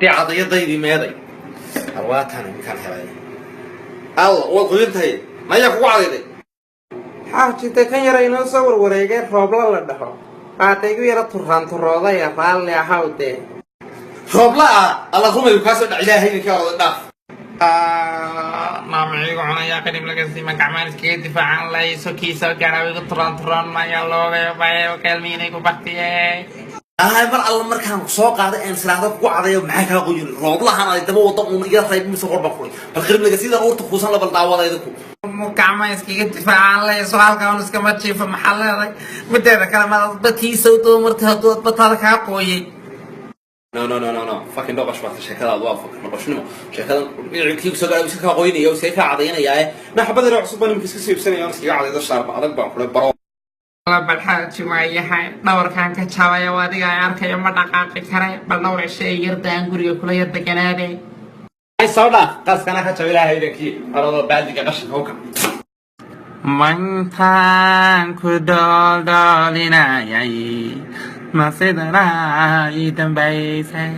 Intay cadayadaydii meeday? Arwaatan iminkaan helay. Alla, waad qoyan tahay. Mayaa kugu cadayday? Xaaji, dee kan yara inoo soo warwareegay, Roobla la dhaho, baata igu yara turraan turroodaya. Raalli ahaw dee. Roobla ah? Alla, rumayu kaa soo dhac. Ilaahay ninka orada dhaaf. Maamaciigu cunayaa qadhib laga siima gacmaan iskaga difaacan layso kiisa garaa igu turaan turaan maya loogayo bayo kaalmiinay ku baktiye. Ahay, mar alla markaan soo qaaday een siraahdo kugu cadayo, maxaa kaa qoyin? Rooblahan ay daba wada uun iga rayb mise hor baan kuray. Bal qirib laga sidan uurta kuusan la bal daawada idinku. Gacma iskaga difaacan layso, halkaan iskama jiifo. Maxaa leedahay? Mideeda kale, madadbakiisa u doomartay hadduu adbataada kaa qooyay. No, no, no, no, no, fucking doqosh baata. Sheekadaadu waa fucking doqoshnimo. Sheekadan kii soo gaadhay iska kaa qoynaya oo iska kaa cadaynayaa. Na xabad yar oo cusub baan iminka iska soo iibsanaya oon iskaga cadaydo. Shaarba adag baan kule baro. Bal xaaji, waayahay, dhawarkaan ka jabaya, adiga ay arkayo, ma dhaqaaqi kare. Bal dhowr cisho ee yarda aan guriga kula yar deganaade. Ay, soo dhaaf qaaskana ka jab. Ilaahay idankii, aradoo baaldiga qashinka u kac. Mantaan ku dooldoolinayay, ma sidanaa ii dambaysay?